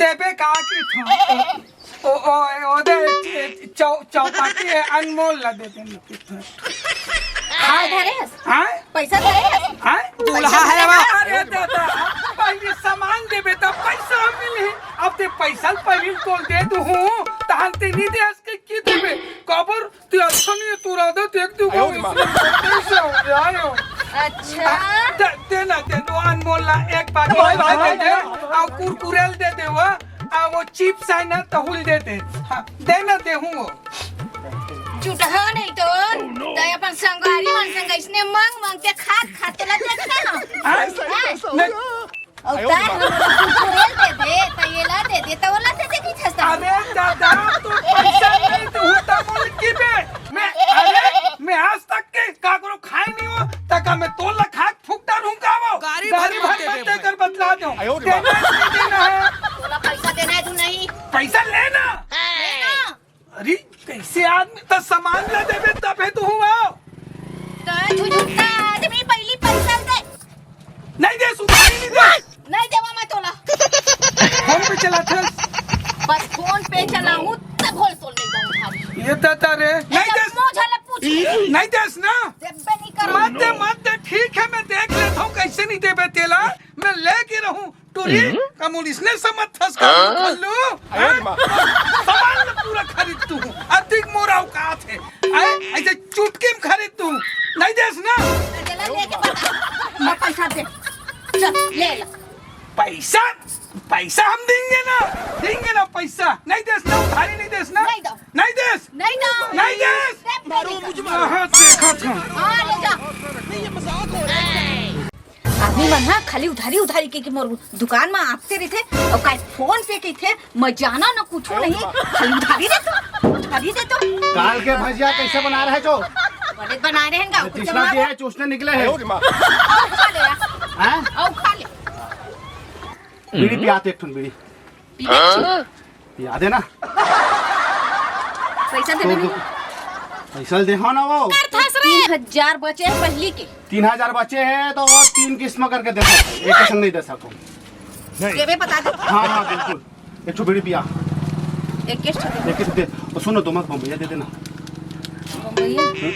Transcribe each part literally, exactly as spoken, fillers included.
एबे का की था? ओ, ओ, ओ, दे, च-, चौ-, चौपाटी है, अनमोल ला दे दे। पैसा धरे हस? हाँ? पैसा धरे हस? हाँ? दूल्हा है बा। अरे दादा, पहले सामान देबे तब पैसा मिली। अब ते पैसा पहले तो दे दूँ, तहन ते नहीं दे हस के की देबे? कबर ते अच्छा नहीं है, तू राधा देख दे, आयो रे माँ। कैसे हो गया यो? अच्छा। दे, दे ना, दे दो, अनमोल ला एक पैकेट भाई, भाई, दे दे, और कुरकुरे दे दे, वो, आ, वो चिप्स है ना, तहुल दे दे। हाँ, दे ना, दे हूँ वो। चुटहा नहीं तो, तै अपन संगवारी मन संग इसने मांग मांग के खात खात तोला देखते ना। हाँ? हाँ? नहीं। अउ तै हमला कुरकुरे दे दे, तै येला दे दे, तै ओला दे दे, की छस्ता? अरे दादा, तो पैसा नहीं दूँ, तब बोल की बे? मैं, अरे, मैं आज तक के काकरो खाए नहीं हो, तका मैं तोला खा फुकटा रहूं का वो? गाड़ी गाड़ी भर भर देबे मत देकर भाई। बतला दो। आयो रे देना बाप। है कि देना है? तोला पैसा देना है तू नहीं? पैसा लेना। लेना। अरे, कैसे आदमी तो सामान ला देबे तबे तो हुआ। तो झुझुकता आदमी पहली पैसा दे। नहीं दे, सुधारी नहीं दे। नहीं देवा मैं तोला। फोन पे चला था। बस फोन पे चलाऊं तब होल तोल नहीं दूं उधारी। ये दादा रे। नहीं एकदम दे। मुंह झाला पूछ। नहीं देस ना। देबे नहीं करो। मत दे, मत दे। ठीक है, मैं देख लेता हूँ कैसे नहीं देबे तेला। मैं लेके रहूं। टूरी, हम्म? कमोलिस ने समझ थस का हाँ? खल्लू? अरे माँ। सामान में पूरा खरीद तू। अधिक मोरा औकात है। आए, ऐसे चुटकी में खरीद तू। नहीं देस ना? चला लेके बता। मैं पैसा दे। चल, ले ला। पैसा? पैसा हम देंगे ना। देंगे ना पैसा। नहीं देस ना, उधारी नहीं देस ना। नहीं दो। नहीं देस। नहीं दो। नहीं देस। देबे नहीं करो। हाँ, देखा था। हाँ, ले जा। आदमी मन ह खाली उधारी उधारी के, के मोर दुकान म आते रहिथे अउ काय फोन पे कहिथे, मैं जाना न कुछु नहीं, खाली उधारी दे तो, उधारी दे तो। दाल के भजिया कैसे बना रहे जो? बड़े बना रहे हैं का? कुछ चूसना बना दिया है, चूसने निकले हैं। अउ खा ले यार। हैं? अउ खा ले। बीड़ी पियाते एक ठुन बीड़ी। पी ले। पिया देना। पैसा दे तो दे। दो, पैसा दे हो ना वो। कर थस रे। तीन हजार बचे हैं पहली के। तीन हजार बचे हैं तो वो तीन किस्त में करके दे सकते हैं, एक संग नहीं दे सकूँ। देवे बता दे। हाँ, हाँ, बिल्कुल। एक ठो बीड़ी पिया। एक किस्त दे। एक किस्त दे। और सुनो, दो मत बम्बैया दे देना। बम्बैया? हम्म।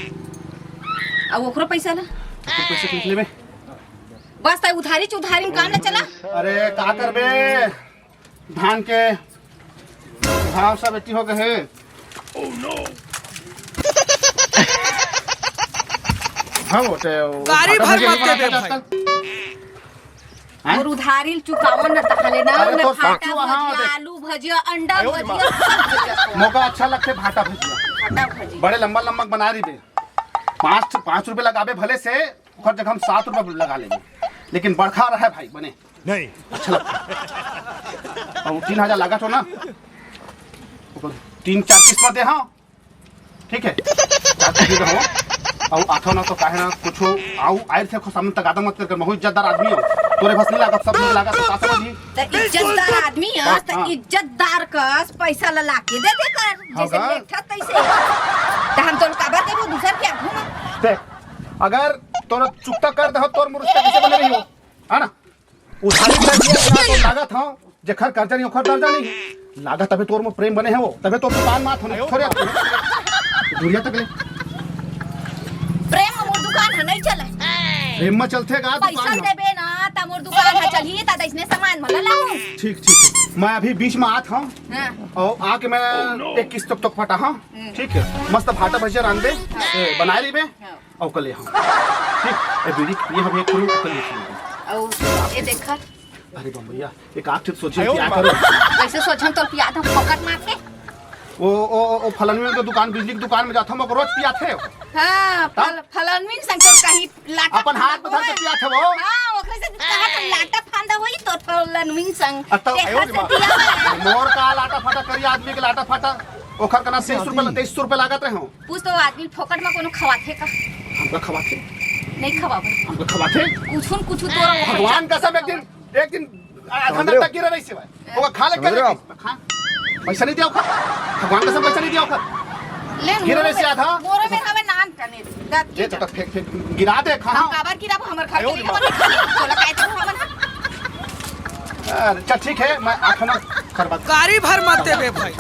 अब ओकरो पैसा ला। ओकरो पैसा खींच लेबे। बस, ताई उधारी च उधारी में काम ना चला। अरे, का करबे? धान के भाव सब एती हो गए हे। हाँ, वो तो गाड़ी भर मत दे दे भाई। हैं? और उधारी चुकावन न तहले ना, अरे न तो भाटा सोचो, हाँ, भजिया, देख। आलू भजिया, अंडा भजिया, सब भजिया। मोका अच्छा लगथे भाटा भजिया। भाटा भजिया। बड़े लंबा लंबा बना रही बे। पाँच, पाँच रुपए लगाबे भले से, ओकर जगह हम सात रुपए लगा लेंगे, लेकिन बड़खा रहे भाई बने। नहीं। अच्छा लगता है। और तीन हजार लागत हो ना, ओकर तीन चार किस्त में दे, हाँ, ठीक है, चार किस्त में हो। और आठो ना तो काहे ना कुछ हो, आऊ आए थे सामने तक आदम मत करके, महू इज्जतदार आदमी हो, तोरे बस नहीं लागत, सब नहीं लागत, तो का समझी? तो इज्जतदार आदमी है, हाँ, तो हाँ। इज्जतदार कस पैसा ला लाके दे दे कर, हाँ जैसे का? लेखा तैसे। तो हम तो काबर देबो दूसर के घूम। देख, अगर तोर चुकता कर दे, तोर मोर रिश्ता कैसे बने रही हो? है ना? उधारी कर दिया ना तो लागत, हाँ, जेखर कर्जा नहीं, ओखर दर्जा नहीं। लागत तबे तोर मोर प्रेम बने है वो, तबे तोर दुकान मात होने, छोड़े दूरिया तक ले। प्रेम मोर दुकान है, नहीं चले। प्रेम में चलते का पैसा दुकान है। देबे ना, ता मोर दुकान है, चलिए, ता इसने सामान मला लाऊं। ठीक, ठीक, ठीक। मैं अभी बीच में आत हूँ। हाँ। और आके मैं एक किस्त तक, तक फटा, हाँ। हम्म। ठीक है, मस्त भाटा भजिया रांधे, हाँ। ए, बनाए रहिबे। हाँ। अउ कले हम। ठीक, ए बीड़ी, ये हम एक करूँ, कल ये सुनो। अउ ये देखा। अरे बम्बैया, एक आध ठे सोचे आयो पिया माँ। करो। कैसे सोचम तो पिया था फोकट मार के? ओ, ओ, ओ, ओ, फलनवे के दुकान, बिजली के दुकान में जाता हूँ, रोज पिया थे। हाँ, तब? फल, फलनवी संग तो कहीं लाटा अपन हाथ में धर के पिया थे वो। हाँ, ओकरे से कहा था लाटा फांदा वही तो फलनवी संग। आ, तब देखा आयो से माँ। पिया है। मोर का लाटा फाटा करी आदमी के लाटा फाटा, ओखर कना तेईस रुपये, तेईस सौ रुपये लागत रहे हो। पूछ तो आदमी फोकट में कोनो खवाथे का? हमका खवाथे। नहीं खवावे। हमका खवाथे। कुछुन कुछु तोरा भगवान कसम एक दिन, एक दिन आधा समझ रहे हो? घंटा गिरा रही से भाई। वो खा ले समझ रहे हो आप? खा। पैसा नहीं दिया ओखर। भगवान कसम पैसा नहीं दिया ओखर। ले गिरा रही से आधा। बोरे में हवे नान कने। दत ये तो फेंक, फेंक, गिरा दे, खा। हम काबर गिरा, हमर घर के लिए हमर खाली। तोला काहे तो हमर अरे, चल, ठीक है, मैं आठ आना करवा दूँ। गाड़ी भर मत देबे भाई।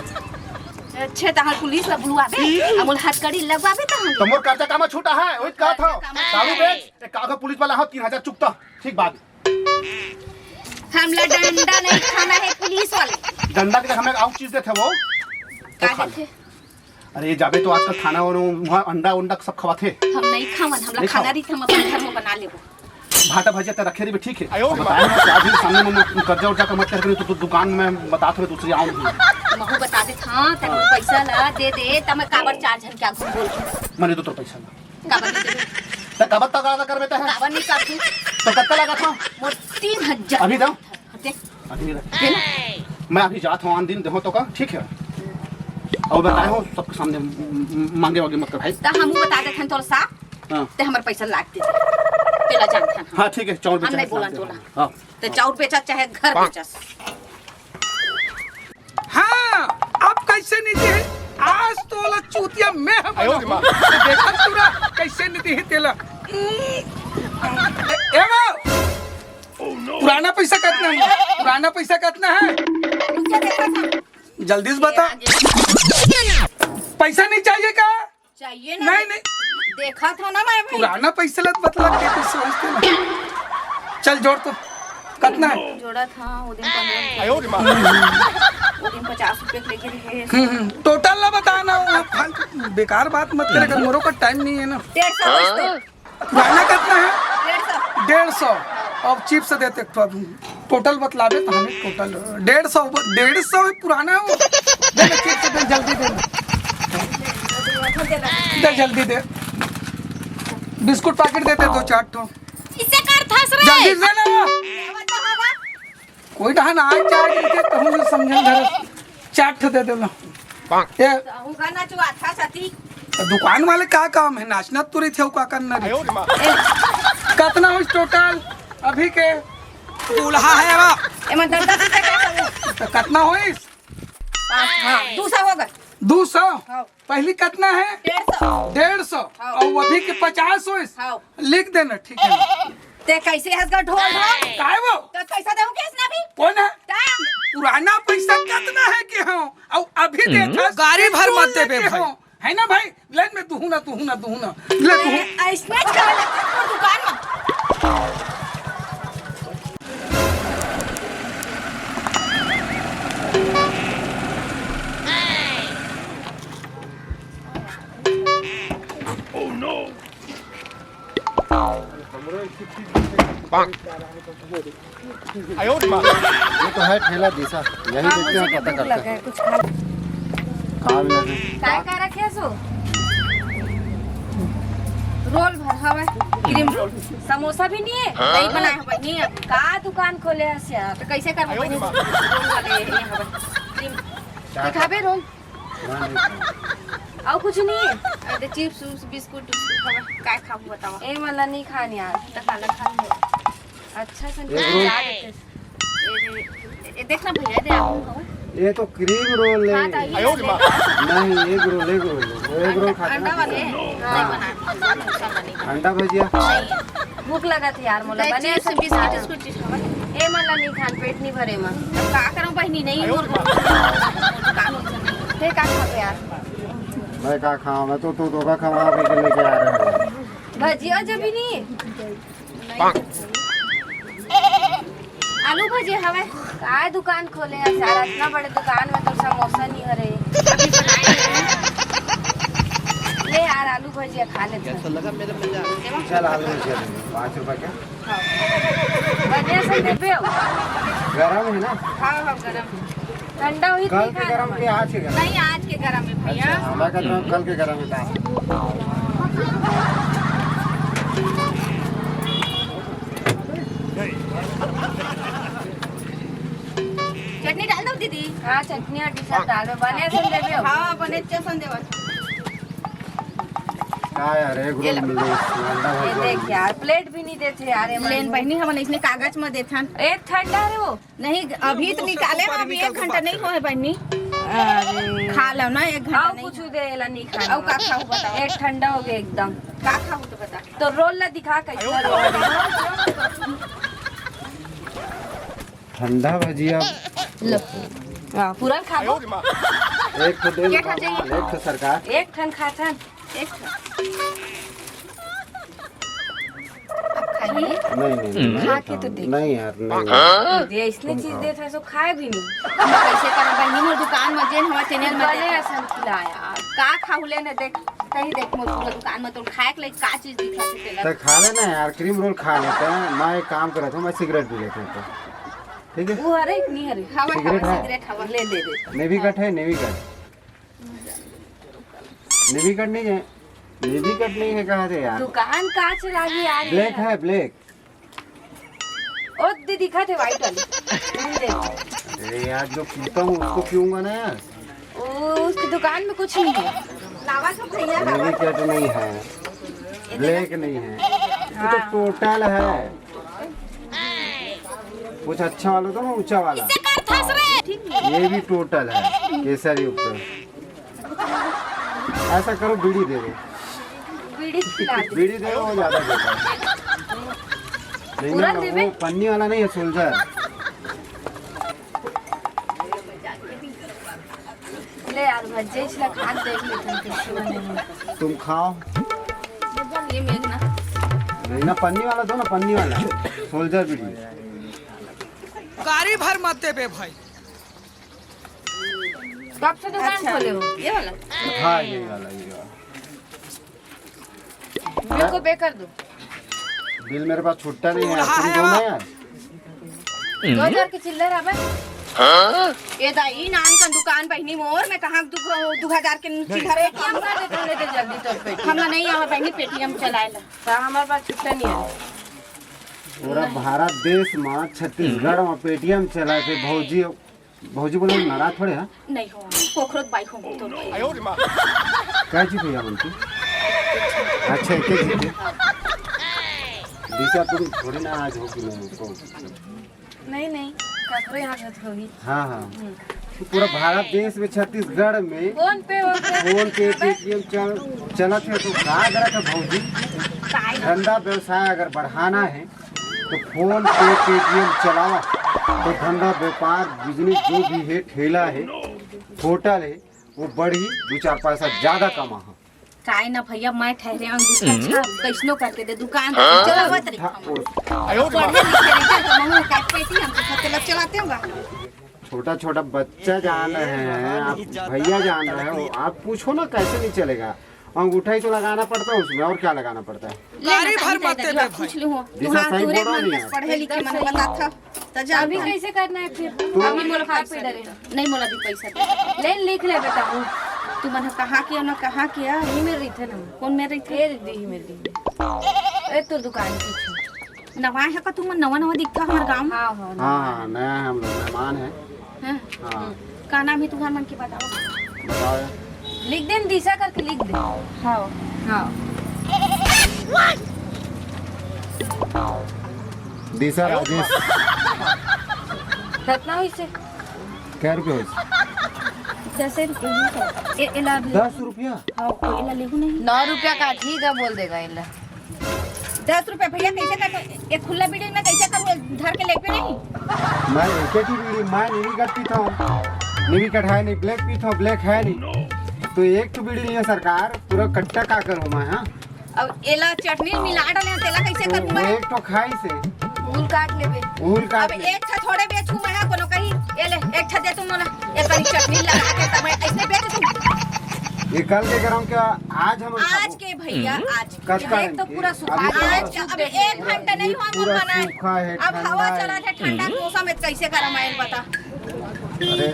अच्छे, तहां पुलिस ला बुलवाबे, अउ मोला हथकड़ी लगवाबे तहां। तो मोर कर्जा कामा छूटा है, वही कहत हूँ। दारू बेच, एक आधा पुलिस वाला हो, तीन हजार चुकता, ठीक बात। हमला डंडा नहीं खाना है पुलिस वाले। डंडा के हमें आउट चीज देते वो। तो का खा ले। देते? अरे, ये जाबे तो आजकल खाना और वहाँ अंडा उंडा सब खवाथे। हम नहीं खावन, हमला नहीं खाना खाओ। रही, हम अपन घर में बना लेबो। भाटा भजिया त रखे रहिबे, ठीक है। आयो रे और बताए ना, आज ही सामने में कर्जा उर्जा का मत कर, तो, तो दुकान में बता थोड़े दूसरी आऊँ नहीं। महू बता दे, हाँ, तक पैसा ला दे दे, तब मैं काबर चार झन के आगू बोल। मने तो तोर पैसा ला। काबर नहीं देबे? त काबर तक आधा कर बेटा है? काबर नहीं कर तू? तो कत्ता लगा था? मोर तीन हजार। अभी दो। दे। अभी नहीं दे। दे ना। मैं अभी जात हूँ, आन दिन देहो तो का, ठीक है। और बताए हो सबके सामने म-, म-, मांगे वागे मत कर भाई। त हमू बता देथन तोर साथ, हाँ। ते हमर पैसा लाग दे। तेला जानथन। हाँ, ठीक है, चाउर हम बेचा नहीं है, बोलन लाग दे। तोला। हाँ। ते चाउर बेचा चाहे घर बेचस। हाँ, अब कैसे नहीं दे? आज तो ओला चूतिया मैं हम आयो रे माँ। देखत तोरा कैसे नहीं दे तेला। ए, ए बा, पुराना पैसा कितना है? पुराना पैसा कितना है? रुक जा, देखा था। जल्दी से बता। पैसा नहीं चाहिए का? चाहिए ना। नहीं, नहीं। देखा था ना मैं भाई। पुराना पैसा लत बतला के कुछ सोचते ना। चल जोड़ तो। कितना है? जोड़ा था वो दिन पन्द्रह रुपया। आयो रे माँ। वो दिन पचास रुपया के लेके रहे। हम्म, हम्म। टोटल ना बताना, वो फालतू बेकार बात मत करे कर, मोरो का टाइम नहीं है ना। डेढ़ सौ बस तो। पुराना कितना है? डेढ़ सौ। डेढ़ सौ। अब चिप्स देते तो अब टोटल बतलाबे तो हमें टोटल डेढ़ सौ, डेढ़ सौ ही पुराना है वो। दे दे चिप्स, दे जल्दी दे। दे जल्दी दे। बिस्कुट पैकेट देते दो चार ठो। इसे कर थस रे। जल्दी दे ना। कोई डहा ना आ जाए के कहूँ जो समझन धरे। चार ठो दे देना। ए, कहूँ का ना चुआ था सती। तो दुकान वाले का काम है? नाचना तो रही थे, का करना रही? ए, कितना होइस टोटल अभी के? दूल्हा है बा। ए, मतलब दस रुपया क्या करूँ? तो कितना होइस? पाँच, हाँ, दो सौ हो गए। दो सौ? हाँ। पहली कितना है? डेढ़ सौ। डेढ़ सौ। हाँ। और अभी के पचास होइस? हाँ। लिख देना, ठीक है। ते कैसे हंस गा ढोल ढोल? काय वो? तो पैसा देहू कैसे ना भी? कौन है? ता? पुराना पैसा कितना है कि हाँ? और अभी हम्म। देखा गाड़ी भर मत कितना देबे है कि भाई। हाँ? है ना भाई? ले मैं दुहू ना, दुहू ना, दुहू ना। ले दुहू। ऐसने चला लगता है दुकान में। ये तो है ठेला जैसा, यही हाँ, देखते मुझे हैं, भी पता भूख करते लगा है, हैं। कुछ खा। खा भी लेते हैं। काय का रखे सो? रोल भर हवे, क्रीम रोल। समोसा भी नहीं है, हाँ? नहीं बनाए हवे, नहीं है। का दुकान खोले हस यार? तो कैसे करबो बहिनी? रोल वाले ये हवे, क्रीम। क्या दिखाबे रोल? हाँ, नहीं खाना। अउ कुछ नहीं है? अरे चिप्स उप्स, बिस्कुट उस्कुट हवे, काय खाबो बताओ? ए, मला नहीं खान यार। तो खाना खा ले। अच्छा से एग रोल। खिला देते। ए, ए, देखना भैया, दे आप हवे। ये तो क्रीम रोल है। हाँ, तो ये आयो रे माँ। नहीं, एग रोल, एग रोल। वो एग रोल अंडा, खाते अंडा ना वाले? किसान। हाँ। नहीं बना, समोसा बनी। अंडा भजिया। नहीं। भूख लगत हे यार मोला, दे बने चिप्स, असन बिस्किट, खा। बिस्कुट चीज खावा। ए, मन ला नहीं खान, पेट नहीं भरे मन। अब का करंव बहिनी, नहीं मोर दुकान हो चले। ते का खाबे यार? मैं का खाऊं? मैं तो, तो, तो का खाऊं, आप के लेके आ रहे हो। भजिया जब भी नहीं। आलू भजिया हवे। काय दुकान खोले है यार, इतना बड़े दुकान में तो समोसा नहीं हरे। ले यार, आलू भजिया खा लेते हैं। चल, आलू भजिया दे दे, पाँच रुपए के। हाँ। बढ़िया से देबे हो। गरम है ना? हाँ, हाँ, गरम। ठंडा हुई कल के गरम के आज के गरम? नहीं, आज के गरम है भैया। अच्छा, हमारे का तो कल के गरम है। चटनी डाल दो दीदी। हाँ, चटनी और सब डाल दो। बने से देबे हो। हाँ, बने से देबे। का यार, एग रोल मिले, अंडा ये भजिया देख मिले। यार, प्लेट भी नहीं देते यार, ये लेन बहिनी, हमन इसने कागज में देथन। ए, ठंडा रे वो। नहीं, अभी तो निकाले हम, एक घंटा नहीं होए बहिनी। अरे। खा लो ना, एक घंटा अउ नहीं कुछ होए। दे, एला नहीं खाना। अउ का खाऊ बताओ? ए, ठंडा हो गया एकदम। का खाऊ तो बता। तो रोल ला दिखा, कैसा रोल है? ठंडा भजिया। लो। हाँ, पूरा खाबो। एक ठो दे दे, एक ठो चाहिए। एक ठो सरकार। एक ठन खाथन। एक ठो। खाइए। नहीं, नहीं, नहीं, खा के तो देख। नहीं यार, नहीं। ये इसने चीज देत है, सो खाए भी नहीं। हम कैसे करब बहिनी, मोर दुकान में जेन हमारे चैनल में भले देत है। असन खिलाया। का खाऊ ले ने देख, कहीं देख मोर पूरा दुकान में तो खाए के लिए का चीज दिखा सके ला। तो खा लेना यार, क्रीम रोल खा लेते हैं। मैं एक काम करता हूँ, मैं सिगरेट पी लेता हूँ तो। ठीक है? वो हरे नहीं हरे, हवा सिगरेट हवा है? सिगरेट हवा ले ले दे। नेवी कट है, नेवी कट। नेवी कट नहीं है, नेवी कट नहीं है, कहाँ थे यार? दुकान कांच लागी यार। ब्लैक है, ब्लैक। ओ दे दिखा थे व्हाइट वाली। नहीं दे। अरे यार, जो पीता हूँ उसको पीऊंगा ना यार। ओ, उसकी दुकान में कुछ नहीं है। लावा तो भैया, नेवी कट नहीं है, ब्लैक नहीं है, ये तो हाँ। टोटल है। कुछ अच्छा वाला दो ना, ऊंचा वाला। ये भी टोटल है, केसर युक्त। ऐसा करो, बीड़ी दे दो। बीड़ी खिला दो। बीड़ी दे दो, वो ज्यादा बेहतर है। नहीं, पूरा नहीं, देबे? वो पन्नी वाला नहीं है, सोल्जर। ले यार, भज्जे इसलिए खा के देख लेते हैं, कैसे बने हैं। तुम खाओ। ये मेघना। नहीं ना, पन्नी वाला दो ना, पन्नी वाला। सोल्जर बीड़ी। गाड़ी भर मत देबे भाई। कब से दुकान अच्छा। खोले हो? ये वाला? हाँ, ये वाला, ये वाला। बिल को पे कर दो। बिल मेरे पास छुट्टा नहीं है, तुम दो ना यार। दो हजार के चिल्लर आवे। ये दाई, नान का दुकान बहिनी मोर, मैं कहाँ दू, दू हजार के चिल्लर? पेटीएम कर दे, ले दे जल्दी तौर पे। हम नहीं आवा बहिनी पेटीएम चलाए ला। हाँ, हमारे पास छुट्टा नहीं है। पूरा भारत देश में, छत्तीसगढ़ में पेटीएम चलाए थे भौजी। भौजी बोले, नाराज थोड़े है। नहीं हो, कोखरोत बाई हो तो। क्या जी भैया बनती? अच्छा, एक ही जी। दिशा, तुम थोड़ी ना आज हो कि मैं उसको। नहीं, नहीं, काकरो यहाँ से होगी। हाँ, हाँ। हम्म। तो पूरा भारत देश में, छत्तीसगढ़ में फोन पे, फोन पे। फोन पे, पेटीएम चल, चलत है, तो का करत है भौजी? काहे? धंधा व्यवसाय अगर बढ़ाना है, तो फोन पे पेटीएम चलावा, तो धंधा, व्यापार, बिजनेस, जो भी है, ठेला है, होटल है, वो बढ़ी, दो चार पैसा ज्यादा कमा। काय ना भैया, मैं ठहरे हूँ, दूसरा अच्छा कैसनो करके दे दुकान, चलावत रही। हाँ, वो पढ़े लिखे रही, तो मैं का पेटीएम के साथ चला, चलाते होगा। छोटा छोटा बच्चा जान रहे हैं आप, भैया जान रहे हो, आप पूछो ना, कैसे नहीं चलेगा? अंगूठा ही तो लगाना पड़ता है उसमें, और क्या लगाना पड़ता है? ले ना, गाड़ी भर ताई मत दादा, देबे पूछ भाई। लूँ। दिशा, तुहार सही तोरे बोल रहा मन नहीं कस है। पढ़े लिखे मन बता था, त जा अभी तो। कैसे करना है फिर? तू अभी मोला खाए पे डरे। नहीं, मोला भी पैसा दे। ले, लिख ले बेटा। तू मन कहाँ के हो ना, कहाँ के आ? यही मेरे रही थे ना। कौन मेरे रही थे? ये दीदी ही मेरे रही। ए, तो दुकान की थी। नवा है का तुम? नवा नवा दिखता हमारे गाँव में। हाँ, हाँ, हाँ, हाँ, नया है, हम लोग मेहमान हैं। हैं? हाँ। का नाम है तुम्हारे मन के, बताओ। बताओ यार। लिख दे न, दिशा करके लिख दे। हाँ। हाँ। दिशा राजेश। कितना हुई से? क्या रुपये हुई से? दस रुपये हुई से। ए, एला भी। दस रुपया? हाँ, ओ, एला लेहू नहीं। नौ रुपया का ठीक है, बोल देगा एला। दस रुपया भैया, कैसे कर एक खुला बीड़ी में कैसे करूँ, धर के लेके नहीं? मैं एक ही बीड़ी, मैं नीली कट पीता हूँ, नीली कट है नहीं, ब्लैक पीता हूँ, ब्लैक है नहीं, तो एक तो बीड़ी नहीं है सरकार, पूरा कट्टा का करूँ मैं? हाँ, अब एला चटनी मिला डाले हैं, तेला कैसे तो करूँ वो मैं? एक तो खाई से उल काट लेबे। उल काट अब ले। एक ठा थोड़े बेचू मैं, कोनो कही, "ए ले, एक ठा दे तुम मोला, एक कनी चटनी लगा के तब मैं कैसे बेच दूँ?" ये कल के गरम क्या, आज हम आज खाबो। के भैया, हम्म। आज के। कतका एक तो दिन पूरा के? सुखा अभी तो आज के, अब एक घंटा नहीं हुआ पूरा बनाए। सूखा है, अब ठंडा हवा है। चला है, ठंडा हम्म। मौसम है, कैसे गरम आयल बता? अरे,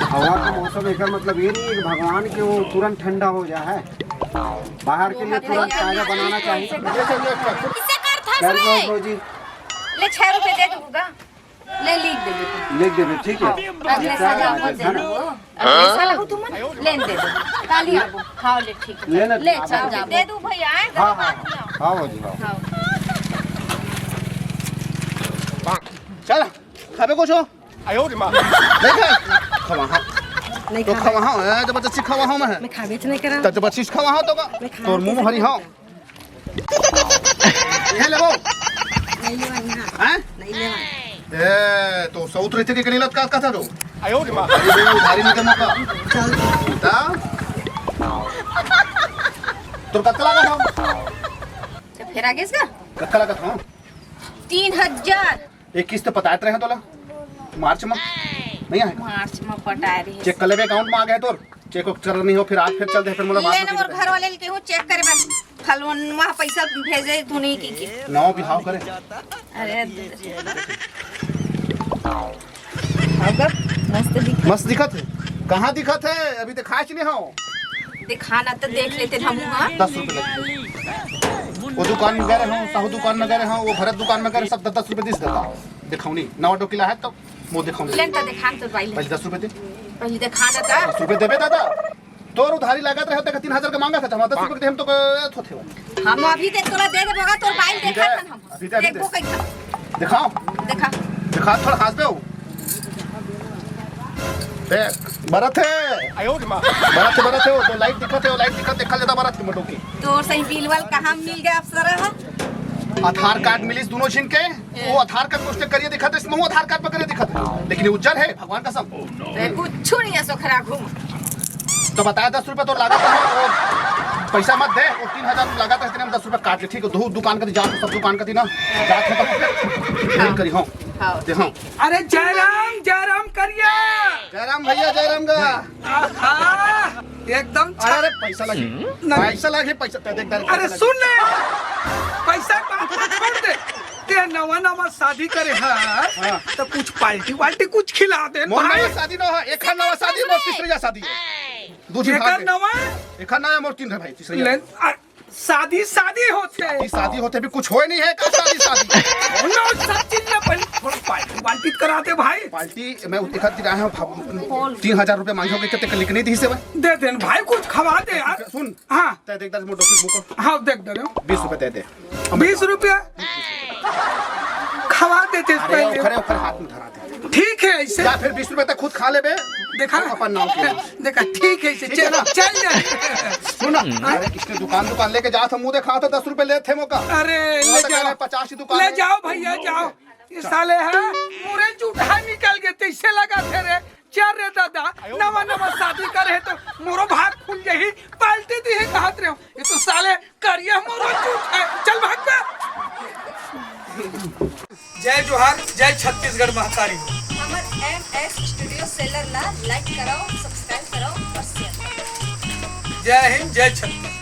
हवा का मौसम, एकर मतलब ये नहीं है कि भगवान के वो तुरंत ठंडा हो जा है। बाहर के लिए तुरंत ताजा बनाना चाहिए। इससे कर था कर दो रे। भौजी। ले, छह रुपए दे दूंगा। ले, लिख दे बेटा। लिख दे बेटा, ठीक है। हाँ, अगले साल आओ, मत देना वो। अगले साल आओ तुम, लेन दे दो। काली आओ। हाँ, ले, ठीक है। ले ना, ले, आप चल दे जा। दे दूं भैया, आए, हाँ, घर हाँ, बात ना। हाँ, भौजी, हाँ। हाँ। चल, खाबे कुछ हो? नहीं खाए? खवा, हाँ। नहीं तो खाना। खवा, हाँ, ए, जबरदस्ती खवा, हाँ, मैं। मैं खाबे नहीं करा। तो जबरदस्ती खवा, हाँ, तो का? मैं खाबे तोर मुंह नहीं भरी, हाँ। करा। ये लेबो? नहीं लेवा, यहाँ। हैं? नहीं लेवा। ए, तो सौत रहिथे के कनी लत का कथा तो? अरे, वो उधारी नहीं देना का? ता? तोर कतका लागत हव? तो फेर आगे इसका? कतका लागत हव? तीन हजार। एक किस्त पटात रहे तोला मार्च में, नहीं आए? मार्च में पटाए रहे। चेक कर लेबे, अकाउंट में आ गए तोर। चेक उक चल नहीं हो, फिर आज फिर चल दे, फिर मोला बाद ले में ना, मोर दे। घर वाले ल कहूँ चेक करे बर, फलवनवा पैसा भेजे तू नहीं की, की। नवा बिहाव करे। अरे, अब का मस्त दिख। मस्त दिखत है। कहाँ दिखत है? अभी दिखाच नहीं हो। दिखाना तो देख लेते हम, हाँ। दस रुपए लगे। वो दुकान में गए रहे हो, साहू दुकान में गए रहे हो, वो भरत दुकान में गए रहे, सब दस दस रुपए दिस देता। दिखाऊनी, नवा डोकिला है तो वो दिखाऊनी। लेन तो दिखान तो भाई। पहले दस रुपए दे। पहले दिखाना था। दस रुपए देबे दादा। तोर उधारी लागत रहे, तेका तीन हजार का मांगा था, हम दस रुपए के दे, हम तो क-, थोथे हो। हम अभी दे, तोला दे देबो गा, तोर बाइल ठीक देखा है, था हम। अभी दे, अभी देखबो दे। कैसा। दिखाओ। दिखा। दिखा, थोड़ा हंस दे हो। देख, बरत है। बरत है, बरत है, वो तो लाइट दिखत है, वो लाइट दिखत, देखा जाता बरत के मोटो की। तोर सही बिल वाल कहाँ मिल गया अप्सरा है? आधार कार्ड मिलिस दोनों झिन के, वो आधार कार्ड पोस्ट करिए दिखत है, इसमें वो आधार कार्ड पर करिए दिखत है, लेकिन ये उज्जर है, भगवान कसम। ते कुछ नहीं है, सोखरा घूम। तो बताया दस रुपए तो लागत है, वो पैसा मत दे, वो तीन हजार लागत है, इतने में दस रुपए काट ले, ठीक है? दो दुकान का दी, जा सब दुकान का दी ना, जा तो पेमेंट करी हो। हाँ। दे हाँ। अरे जयराम, जयराम करिया। जयराम भैया, जयराम गा। आहा, एकदम छा- अरे पैसा लगे, नहीं। पैसा लगे, पैसा ते देख, अरे पैसा लगे। सुन ले, पैसा का बात छोड़ दे। ते नवा नवा शादी करे है, हाँ। तो कुछ पार्टी वार्टी कुछ खिला दे मोर भाई। नवा शादी ना हो, एक नवा शादी, मोर तीसरी शादी है। दूसरी एकर भाग है। नवा? एकर नवा मोर तीन है भाई, तीसरी ले, है। आ, शादी, शादी होथे। शादी, शादी होथे भी कुछ होय नहीं है, का शादी, शादी? ना, सब चीज में पहले थोड़ा पार्टी वार्टी करा दे भाई। पार्टी मैं उत-, एक आध दिन आया हूँ, भाव-, तीन हजार रुपये मांगे हो गए, कितने का लिख नहीं दी से भाई? दे देन भाई, कुछ खवा दे यार। सुन, हाँ। तै देख दस मोटो की बुक। हाँ, देख दे रहे हो। बीस रुपये दे दे। बीस रुपया? खवा देते अरे, पहले। ओखरे, ओखरे हाथ में धरा दे। ठीक है, ऐसे। या फिर बीस रुपए तक खुद खा लेबे। देखा? अपन नाम के। देखा, ठीक है, ऐसे। ठीक है चलो, ना? चल जाए। सुन ना, हाँ? अरे, किसने दुकान, दुकान लेके जा था, मुंह देखा था, दस रुपए ले थे मौका। अरे, वो ले तो कह रहा जाओ। है, पचास ही दुकान ले है। जाओ भैया, जाओ। ये साले हैं, मुरे जूठा निकल गए, तैसे लगा थे रे। चल रे दादा, नवा नवा शादी करे है तो मोरो भाग खुल जाही, पार्टी दी है कहत रहे हो। ये तो साले करिया मोरो जूठा है। चल भाग बे। जय जोहार, जय छत्तीसगढ़ महतारी। हमर एम एस स्टूडियो सेलर ला लाइक कराओ, सब्सक्राइब कराओ और शेयर कराओ। जय हिंद, जय छत्तीसगढ़।